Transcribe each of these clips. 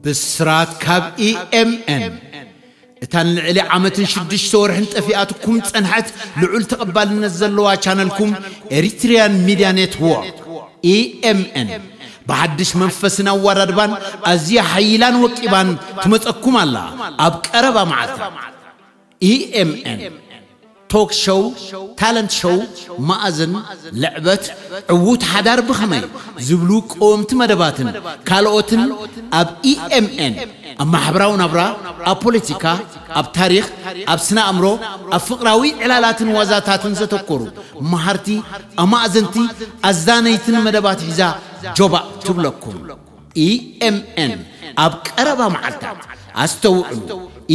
ብስራት ካብ ኢኤምኤን። እታ ንልዕሊ ዓመትን ሽዱሽተ ወርሕን ጠፊኣትኩም ጸንሐት ልዑል ተቐባልነት ዘለዋ ቻነልኩም ኤሪትሪያን ሚድያ ኔትወርክ፣ ኢኤምኤን፣ ብሓድሽ መንፈስን ኣወዳድባን ኣዝያ ሓይላን ወቂባን ትመጸኩም ኣላ። ኣብ ቀረባ መዓልታት ኢኤምኤን ቶክ ሾው፣ ታለንት ሾው፣ መኣዝን፣ ልዕበት፣ ዕዉት ሓዳር ብኸመይ ዝብሉ ቀወምቲ መደባትን ካልኦትን ኣብ ኢኤምኤን፣ ኣብ ማሕበራዊ ናብራ፣ ኣብ ፖለቲካ፣ ኣብ ታሪኽ፣ ኣብ ስነ ኣእምሮ፣ ኣብ ፍቕራዊ ዕላላትን ዋዛታትን ዘተኮሩ መሃርቲ፣ ኣማእዘንቲ፣ ኣዛነይትን መደባት ሒዛ ጆባእ ትብለኩም። ኢኤምኤን ኣብ ቀረባ መዓልታት። ኣስተውዕሉ፣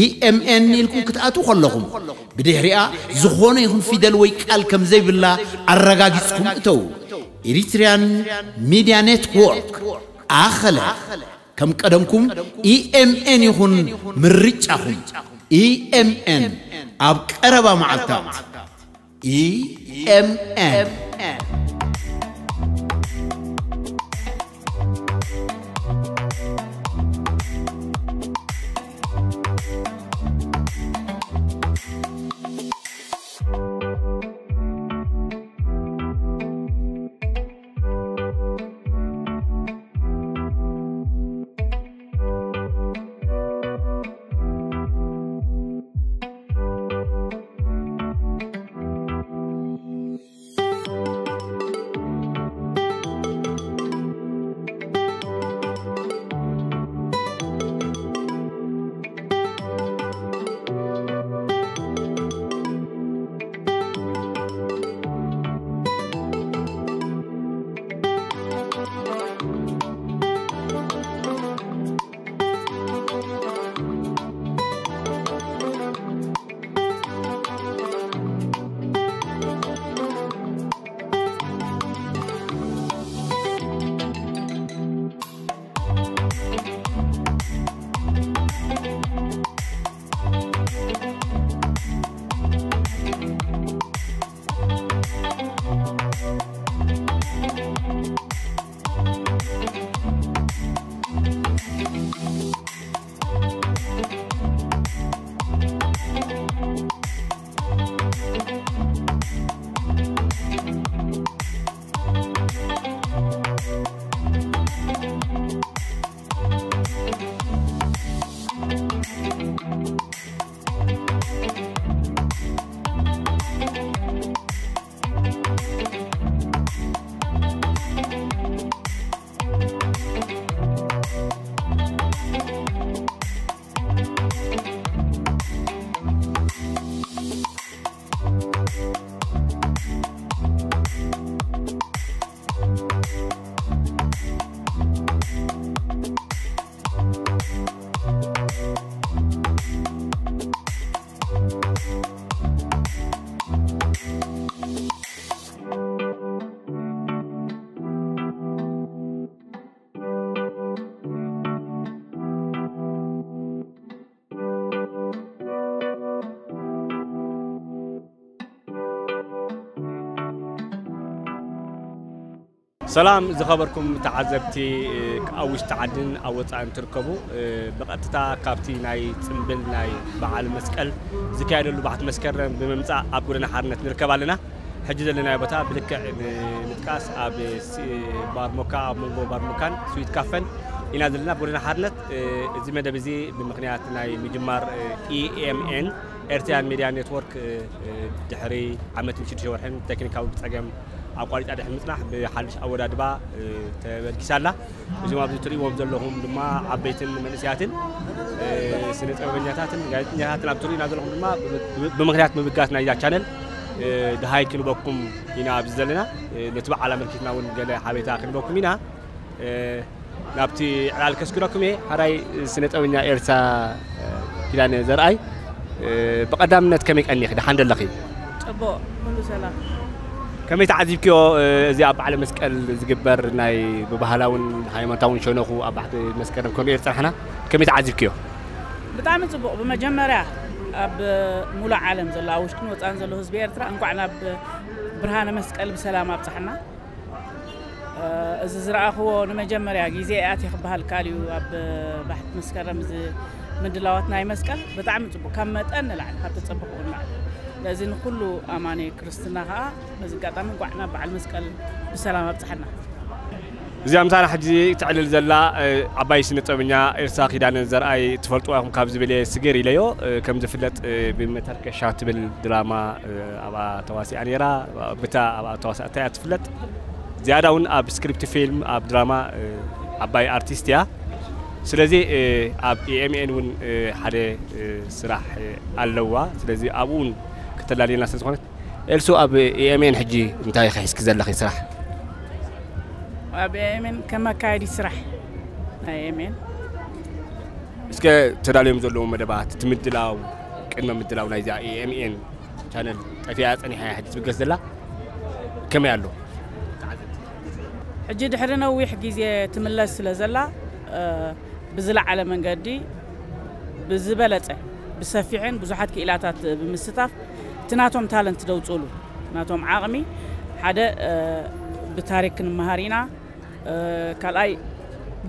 ኢኤምኤን ኢልኩም ክትኣትዉ ከለኹም ብድሕሪኣ ዝኾነ ይኹን ፊደል ወይ ቃል ከም ዘይብላ ኣረጋጊጽኩም እተዉ። ኤሪትሪያን ሚድያ ኔትወርክ ኣኸለ። ከም ቀደምኩም ኢኤምኤን ይኹን ምርጫኹም። ኢኤምኤን ኣብ ቀረባ መዓልታት። ኢኤምኤን። ሰላም ዝኸበርኩም ተዓዘብቲ፣ ኣብ ውሽጢ ዓድን ኣብ ወጻእን ትርከቡ፣ ብቐጥታ ካብቲ ናይ ጽምብል ናይ በዓል መስቀል ዝካየደሉ ባሕቲ መስከረም ብምምጻእ ኣብ ጎደና ሓርነት ንርከብ ኣለና። ሕጂ ዘለናዮ ቦታ ብልክዕ ንምጥቃስ ኣብ ሲ-፣ ባር ሞካ፣ ኣብ መንጎ ባር ሞካን ስዊት ካፈን ኢና ዘለና ኣብ ጎደና ሓርነት። እዚ መደብ እዚ ብምኽንያት ናይ ምጅማር ኢኤምኤን፣ ኤርትራን ሚድያ ኔትወርክ፣ ድሕሪ ዓመትን ሽዱሽተ ወርሕን ቴክኒካዊ ጸገም ኣቋሪጻ ድሕሪ ምጽናሕ ብሓድሽ ኣወዳድባ ተበጊሳ ኣላ። እዞም ኣብዚ ትርእይዎም ዘለኹም ድማ ዓበይትን መንእሰያትን፣ እ፣ ስነ ጥበበኛታትን ጋዜጠኛታትን ኣብ ትርእዩና ዘለኹም ድማ ብ-፣ ብ-፣ ብምኽንያት ምብጋስ ናይዛ ቻነል፣ እ፣ ደሃይ ክንበኩም ኢና ኣብዚ ዘለና። እ፣ ነቲ በዓል ኣመልኪትና እውን ገለ ሓበሬታ ክንበኩም ኢና። እ፣ ናብቲ ዕላል ከስግረኩም እየ። ሓራይ ስነ ጥበበኛ ኤርትራ፣ እ፣ ኪዳነ ዘርኣይ፣ እ፣ ብቐዳምነት ከመይ ቀኒኺ? ደሓን ደለኺ? ጽቡቕ፣ ኩሉ ሰላም። ከመይ ተዓዚብክዮ፣ እ፣ እዚ ኣብ በዓለ መስቀል ዝግበር ናይ ብባህላውን ሃይማኖታውን ሸነኹ ኣብ ባሕቲ መስከረም ክንሪኦ ዝጸናሕና፣ ከመይ ተዓዚብክዮ? ብጣዕሚ ጽቡቕ። ብመጀመርያ ኣብ ሙሉእ ዓለም ዘሎ፣ ኣብ ውሽጥን ወጻእን ዘሎ ህዝቢ ኤርትራ እንኳዕ ናብ ብርሃነ መስቀል ብሰላም ኣብጽሓና። እዚ ዝረኣኽዎ ንመጀመርያ ግዜ እያ ክበሃል ይከኣል እዩ። ኣብ ባሕቲ መስከረም እዚ ምድላዋት ናይ መስቀል ብጣዕሚ ጽቡቕ፣ ካብ መጠን ንላዕሊ፣ ካብ ተጸበኽዎ ንላዕሊ። ስለዚ ንኹሉ ኣማኒ ክርስትና ከኣ በዚ ኣጋጣሚ እንቋዕ ናብ በዓል መስቀል ብሰላም ኣብጽሓና። እዚኣ ምሳና ሕጂ ተዕልል ዘላ ዓባይ ስነ ጥበበኛ ኤልሳ ኪዳነ ዘርኣይ ትፈልጥዋ ኢኹም ካብ ዝብል እየ ስግር ኢለዮ። ከም ዝፍለጥ ብመተርከሻ ትብል ድራማ ኣብኣ ተዋሲኣ ነይራ። ብታ ኣብኣ ተዋሳእታ እያ ትፍለጥ። ዝያዳ እውን ኣብ ስክሪፕት ፊልም፣ ኣብ ድራማ ዓባይ ኣርቲስት እያ። ስለዚ ኣብ ኤኤምኤን እውን ሓደ ስራሕ ኣለዋ። ስለዚ ኣብኡ እውን ከተላልየና ስለ ዝኾነት፣ ኤልሱ፣ ኣብ ኤኤምኤን ሕጂ እንታይ ኢኺ ሒዝኪ ዘለኺ ስራሕ? ኣብ ኤኤምኤን ከም ኣካያዲ ስራሕ ናይ ኤኤምኤን። እስከ ተዳልዮም ዘለዉ መደባት፣ እቲ ምድላው፣ ቅድመ ምድላው ናይዛ ኤኤምኤን ቻነል ጠፊኣ ጸኒሓ እያ ሕጂ ትብገስ ዘላ። ከመይ ኣሎ? ሕጂ ድሕሪ ነዊሕ ግዜ ትምለስ ስለ ዘላ፣ እ፣ ብዝለዓለ መንገዲ፣ ብዝበለጸ፣ ብሰፊሕን ብዙሓት ክኢላታት ብምስታፍ፣ እቲ ናቶም ታለንት ደውጽሉ፣ ናቶም ዓቕሚ፣ ሓደ፣ እ፣ ብታሪክ ክንመሃር ኢና። እ፣ ካልኣይ፣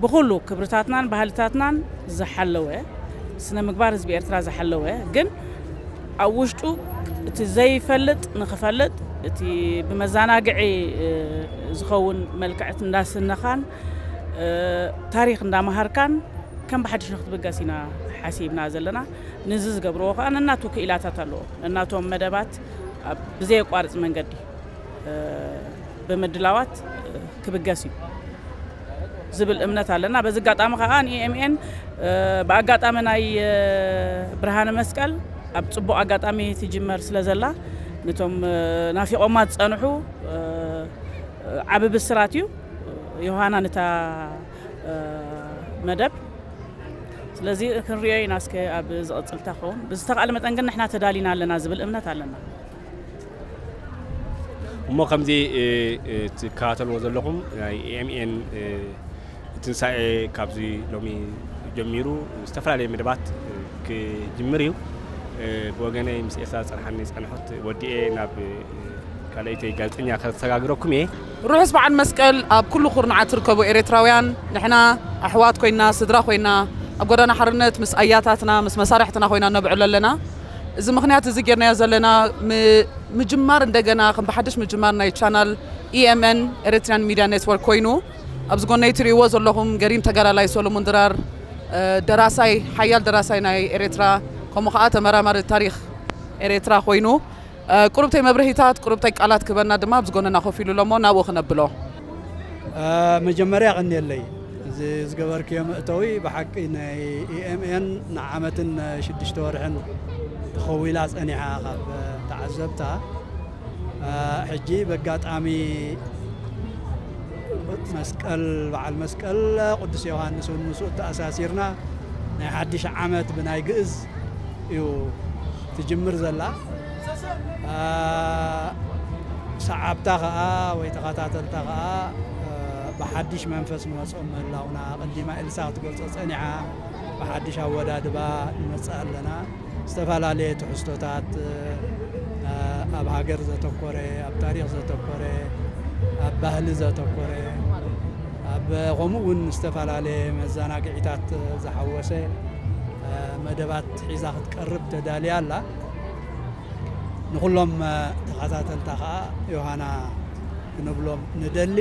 ብኹሉ ክብርታትናን ባህልታትናን ዝሓለወ፣ ስነ ምግባር ህዝቢ ኤርትራ ዝሓለወ፣ ግን ኣብ ውሽጡ እቲ ዘይፈልጥ ንኽፈልጥ፣ እቲ ብመዘናግዒ፣ እ፣ ዝኸውን መልክዕት እንዳስነኻን፣ እ፣ ታሪኽ እንዳመሃርካን ከም ብሓድሽ ንክትብገስ ኢና ሓሲብና ዘለና። ነዚ ዝገብርዎ ከኣ ነናቱ ክኢላታት ኣለዎ። ነናቶም መደባት ኣብ ብዘየቋርጽ መንገዲ፣ እ፣ ብምድላዋት፣ እ፣ ክብገስ እዩ ዝብል እምነት ኣለና። በዚ ኣጋጣሚ ከኣ ንኤምኤን፣ እ፣ ብኣጋጣሚ ናይ፣ እ፣ ብርሃነ መስቀል ኣብ ጽቡቕ ኣጋጣሚ ትጅመር ስለ ዘላ፣ ነቶም፣ እ፣ ናፊቖማ ዝጸንሑ፣ እ፣ ዓቢ ብስራት እዩ። ዮሃና ነታ፣ እ፣ መደብ። ስለዚ ክንሪኦ ኢና እስከ ኣብ ዝቕጽል እንታይ ክኸውን። ብዝተኻእለ መጠን ግን ንሕና ተዳሊና ኣለና ዝብል እምነት ኣለና። እሞ ከምዚ፣ እ፣ እ፣ ትከታተልዎ ዘለኹም ናይ ኤኤምኤን፣ እ፣ ትንሳኤ ካብዚ ሎሚ ጀሚሩ ዝተፈላለየ መደባት፣ እ፣ ክጅምር እዩ። እ፣ ብወገነይ ምስ ኤልሳ ዝጸንሓኒ ጸንሖት ወዲኤ ናብ፣ እ፣ ካልኣይተይ ጋዜጠኛ ከሰጋግረኩም እየ። ርሑስ በዓል መስቀል ኣብ ኩሉ ኩርናዓት ትርከቡ ኤርትራውያን። ንሕና ኣሕዋት ኮይና፣ ስድራ ኮይና፣ ኣብ ጎዳና ሓርነት ምስ ኣያታትና፣ ምስ መሳርሕትና ኮይና ነብዕሎ ኣለና። እዚ ምኽንያት እዚ ጌርናዮ ዘለና ም-፣ ምጅማር እንደገና፣ ከም ብሓድሽ ምጅማር ናይ ቻናል ኢኤምኤን፣ ኤሪትሪያን ሚድያ ኔትወርክ ኮይኑ፣ ኣብዚ ጎነይ ትርእይዎ ዘለኹም ገሪም ተጋዳላይ ሶሎሞን ድራር፣ እ፣ ደራሳይ፣ ሓያል ደራሳይ ናይ ኤርትራ፣ ከምኡ ኸኣ ተመራማሪ ታሪኽ ኤርትራ ኮይኑ፣ እ፣ ቁሩብተይ መብርሂታት፣ ቁሩብተይ ቃላት ክበና ድማ ኣብዚ ጎንና ኮፍ ኢሉ ኣሎ እሞ ናብኡ ክነብሎ። እ፣ መጀመርያ ቀንየለይ። እዚ ዝገበርክዮ መእተዊ ብሓቂ ናይ ኢኤምኤን ንዓመትን ሽዱሽተ ወርሕን ተኸዊላ ጸኒሓ ካብ ተዓዘብታ። እ፣ ሕጂ በጋጣሚ መስቀል፣ በዓል መስቀል ቅዱስ ዮሃንስ እውን ምስኡ ተኣሳሲርና ናይ ሓድሽ ዓመት ብናይ ግእዝ እዩ ትጅምር ዘላ። እ፣ ሰዓብታ ኸኣ ወይ ተኸታተልታ ኸኣ፣ እ፣ ብሓድሽ መንፈስ ንመጽኦም ምህላውና፣ ኣቐዲማ ኤልሳ ክትገልጾ ጸኒሓ፣ ብሓድሽ ኣወዳድባ ንመጽእ ኣለና። ዝተፈላለየ ትሕዝቶታት፣ እ፣ ኣብ ሃገር ዘተኮረ፣ ኣብ ታሪኽ ዘተኮረ፣ ኣብ ባህሊ ዘተኮረ፣ ኣብ ከምኡ እውን ዝተፈላለየ መዘናግዒታት ዝሓወሰ፣ እ፣ መደባት ሒዛ ክትቀርብ ተዳልያ ኣላ። ንኹሎም፣ እ፣ ተኸታተልታ ኸኣ ዮሃና ክንብሎም ንደሊ።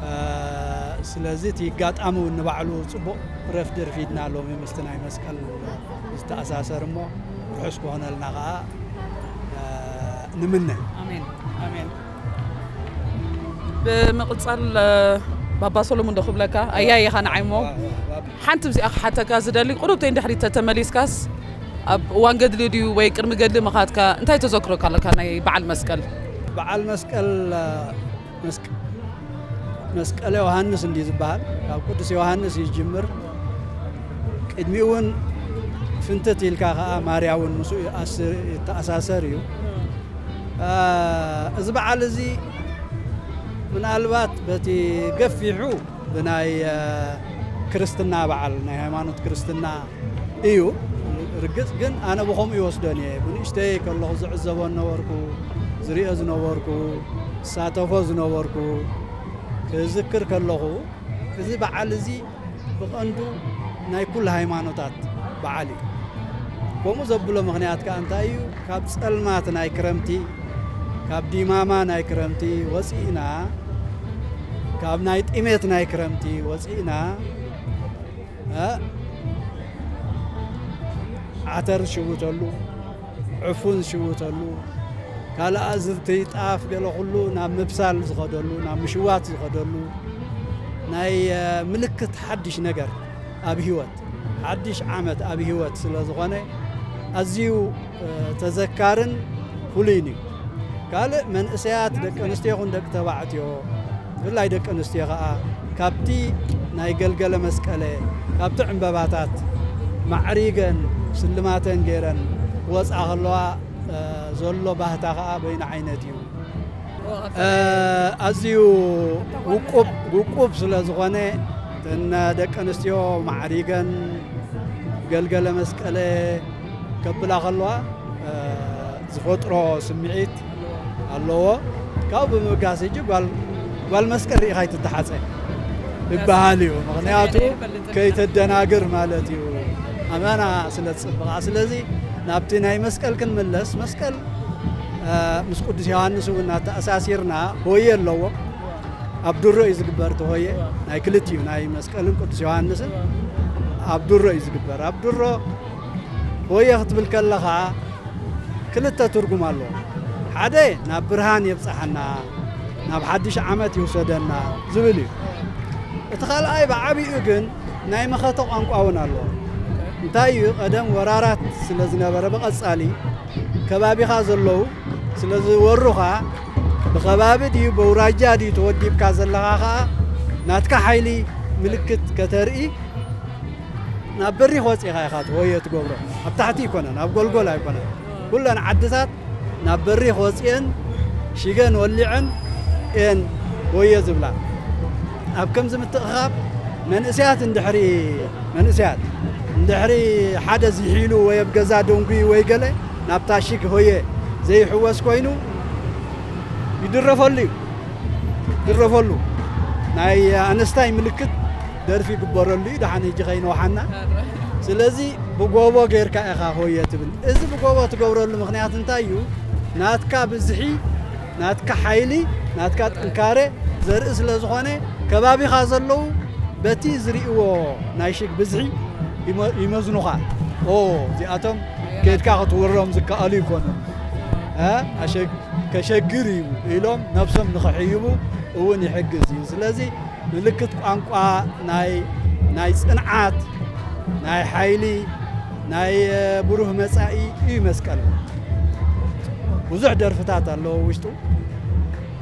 እ፣ ስለዚ እቲ ኣጋጣሚ እውን ንባዕሉ ጽቡቕ ረፍዲ ርፊድና ሎሚ ምስቲ ናይ መስቀል ዝተኣሳሰር እሞ ርሑስ ክኾነልና ኸኣ፣ እ፣ ንምነ። ኣሜን፣ ኣሜን። ብምቕጻል፣ እ፣ ባባ ሰሎሙን ዶ ክብለካ? ኣያይኻ ንዓይ እሞ። ሓንቲ እዚኣ ክሓተካ ዝደሊ፣ ቁሩብተይ ንድሕሪት ተተመሊስካስ፣ ኣብ እዋን ገድሊ ድዩ ወይ ቅድሚ ገድሊ ምኻድካ፣ እንታይ ተዘክሮካ ኣለካ ናይ በዓል መስቀል? በዓል መስቀል፣ እ፣ መስቀ-፣ መስቀለ ዮሃንስ እንድዩ ዝበሃል። ካብ ቅዱስ ዮሃንስ እዩ ዝጅምር። ቅድሚኡ እውን ፍንትት ኢልካ ኸዓ ማርያ እውን ምስኡ ይኣስር፣ ይተኣሳሰር እዩ። እ፣ እዚ በዓል እዚ ምናልባት በቲ ገፊሑ ብናይ፣ እ፣ ክርስትና በዓል፣ ናይ ሃይማኖት ክርስትና እዩ። ርግጽ ግን ኣነ ብኸምኡ ይወስዶን እየ። ብንእሽተይ ከለኹ ዝዕዘቦ ዝነበርኩ፣ ዝሪኦ ዝነበርኩ፣ ዝሳተፎ ዝነበርኩ፣ ክዝክር ከለኹ፣ እዚ በዓል እዚ ብቐንዱ ናይ ኩሉ ሃይማኖታት በዓል እዩ። ከምኡ ዘብሎ ምኽንያት ከኣ እንታይ እዩ? ካብ ጸልማት ናይ ክረምቲ፣ ካብ ዲማማ ናይ ክረምቲ ወጺእና፣ ካብ ናይ ጥሜት ናይ ክረምቲ ወጺእና፣ እ፣ ዓተር ዝሽውተሉ፣ ዕፉን ዝሽውተሉ፣ ካልእ ኣዝርቲ፣ ጣፍ፣ ገለ ኩሉ ናብ ምብሳል ዝኸደሉ፣ ናብ ምሽዋት ዝኸደሉ፣ ናይ፣ እ፣ ምልክት ሓድሽ ነገር ኣብ ህይወት፣ ሓድሽ ዓመት ኣብ ህይወት ስለ ዝኾነ፣ ኣዝዩ፣ እ፣ ተዘካርን ፍሉይን እዩ። ካልእ መንእሰያት፣ ደቂ ኣንስትዮ ይኹን ደቂ ተባዕትዮ፣ ብፍላይ ደቂ ኣንስትዮ ኸኣ ካብቲ ናይ ገልገለ መስቀለ፣ ካብቲ ዕምበባታት ማዕሪገን ስልማተን ገይረን ክወጻ ከለዋ፣ እ፣ ዘሎ ባህታ ኸኣ በይኑ ዓይነት እዩ። እ፣ ኣዝዩ ውቁብ፣ ውቁብ ስለ ዝኾነ፣ እተን ደቂ ኣንስትዮ ማዕሪገን ገልገለ መስቀለ ከብላ ከለዋ፣ እ፣ ዝፈጥሮ ስምዒት ኣለዎ። ካብኡ ብምብጋስ፣ ሕጂ ጓል፣ ጓል መስቀል ርኢኻ ኣይትተሓጸ ይበሃል እዩ። ምኽንያቱ ከይተደናግር ማለት እዩ። ኣመና ስለ ዝጽብቓ። ስለዚ ናብቲ ናይ መስቀል ክንምለስ፣ መስቀል፣ እ፣ ምስ ቅዱስ ዮሃንስ እውን እናተኣሳሲርና ሆየ ኣለዎ። ኣብ ድሮ እዩ ዝግበር እቲ ሆየ። ናይ ክልቲኡ፣ ናይ መስቀልን ቅዱስ ዮሃንስን ኣብ ድሮ እዩ ዝግበር። ኣብ ድሮ ሆየ ክትብል ከለኻ ክልተ ትርጉም ኣለዎ። ሓደ ናብ ብርሃን የብጽሓና፣ ናብ ሓድሽ ዓመት ይውሰደና ዝብል እዩ። እቲ ካልኣይ ብዓቢኡ ግን ናይ መኸተ ቋንቋ እውን ኣለዎ። እንታይ እዩ? ቀደም ወራራት ስለ ዝነበረ ብቐጻሊ ከባቢኻ ዘለዉ ስለ ዝወሩኻ፣ ብኸባቢ ድዩ ብኣውራጃ ድዩ ተወዲብካ ዘለኻ ኸኣ ናትካ ሓይሊ ምልክት ከተርኢ ናብ በሪኽ ወጺኻ ኢኻ እቲ ሆየ ትገብሮ። ኣብ ታሕቲ ኣይኮነን፣ ኣብ ጎልጎል ኣይኮነን። ኩለን ዓድታት ናብ በሪኽ ወጺኤን ሽገን ወሊዐን እየን ሆየ ዝብላ። ኣብ ከምዚ ምትእኽኻብ መንእሰያት እንድሕሪ፣ መንእሰያት እንድሕሪ ሓደ ዝሒሉ ወይ ኣብ ገዛ ደንጉዩ ወይ ገለ ናብታ ሽግ ሆየ ዘይሕወስ ኮይኑ ይድረፈሉ እዩ። ይድረፈሉ። ናይ ኣነስታይ ምልክት ደርፊ ይግበረሉ እዩ፣ ደሓን ሕጂ ከይንወሓና። ስለዚ ብጎቦ ጌርካ ኢኻ ሆየ ትብል። እዚ ብጎቦ ትገብረሉ ምኽንያት እንታይ እዩ? ናትካ ብዝሒ፣ ናትካ ሓይሊ፣ ናትካ ጥንካረ ዘርኢ ስለ ዝኾነ፣ ከባቢኻ ዘለዉ በቲ ዝርእይዎ ናይ ሽግ ብዝሒ ይመ-፣ ይመዝኑኻ። ኦ፣ እዚኣቶም ኬድካ ክትውሮም ዝከኣሉ ይኮኑ። እ? ኣሸግ-፣ ከሸግር እዩ ኢሎም ነብሶም ንኽሕይቡ እውን ይሕግዝ እዩ። ስለዚ ምልክት ቋንቋ ናይ፣ ናይ ጽንዓት፣ ናይ ሓይሊ፣ ናይ፣ እ፣ ብሩህ መጻኢ እዩ መስቀል። ብዙሕ ደርፍታት ኣለዎ ውሽጡ።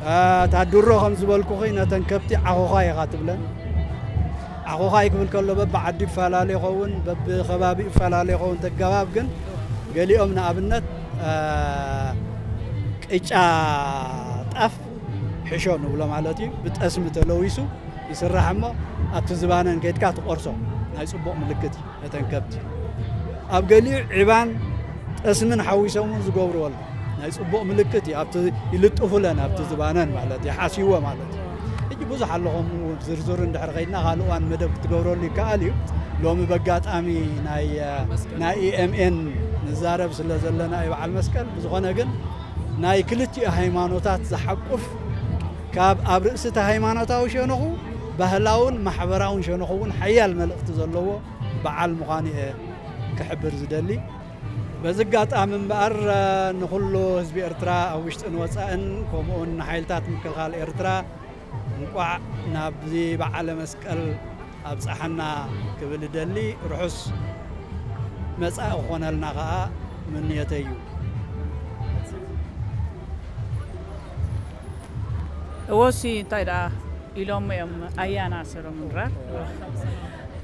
እ፣ እታ ድሮ ከም ዝበልኩኺ ነተን ከብቲ ዓኾዃይ ኢኻ ትብለን። ዓኾዃይ ክብል ከሎ በብዓዲ ይፈላለ ይኸውን፣ በብኸባቢ ይፈላለ ይኸውን። ተገባብ ግን ገሊኦም ንኣብነት፣ እ፣ ቅጫ ጣፍ ሕሾ ንብሎ ማለት እዩ። ብጠስሚ ተለዊሱ ይስራሕ እሞ ኣብቲ ዝባነን ከይድካ ትቆርሶ ናይ ጽቡቕ ምልክት እዩ ነተን ከብቲ። ኣብ ገሊኡ ዒባን ጠስምን ሓዊሶም እውን ዝገብርዎ ኣሎ። ናይ ጽቡቕ ምልክት እዩ። ኣብቲ ይልጥፉለን ኣብቲ ዝባነን ማለት እዩ፣ ሓስይዎ ማለት እዩ። ሕጂ ብዙሕ ኣሎ ከምኡ ዝርዝር እንድሕር ከይድና ካልእ እዋን መደብ ክትገብረሉ ይከኣል እዩ። ሎሚ በጋጣሚ ናይ፣ ናይ ኢ ኤም ኤን ንዛረብ ስለ ዘለና እዩ በዓል መስቀል። ብዝኾነ ግን ናይ ክልቲኡ ሃይማኖታት ዝሓቁፍ ካብ ኣብ ርእሲ እቲ ሃይማኖታዊ ሸነኹ ባህላውን ማሕበራውን ሸነኹ እውን ሓያል መልእኽቲ ዘለዎ በዓል ምዃኑ እየ ክሕብር ዝደሊ። በዚ ኣጋጣሚ እምበኣር፣ እ፣ ንኹሉ ህዝቢ ኤርትራ ኣብ ውሽጥን ወጻእን ከምኡውን ንሓይልታት ምክልኻል ኤርትራ እንቋዕ ናብዚ በዓለ መስቀል ኣብጽሓና ክብል እደሊ። ርሑስ መጻኢ ክኾነልና ከኣ ምንዮተይ እዩ። እወሲ እንታይ ደኣ ኢሎም እዮም ኣያና ሰሎሙን ድራር።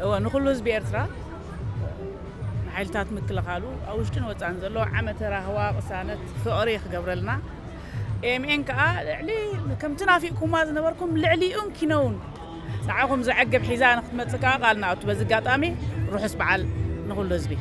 እወ፣ ንኹሉ ህዝቢ ኤርትራ፣ ንሓይልታት ምክልኻሉ፣ ኣብ ውሽጥን ወጻእን ዘሎ ዓመተ ራህዋ፣ ቅሳነት፣ ፍቕሪ ክገብረልና። ኤምኤን ከኣ ልዕሊ፣ ከምቲ ናፊቕኩማ ዝነበርኩም ልዕሊኡን ኪነውን ንዓኹም ዘዕግብ ሒዛ ንክትመጽእ ከኣ ቃል ንኣቱ። በዚ ኣጋጣሚ ርሑስ በዓል ንኹሉ ህዝቢ።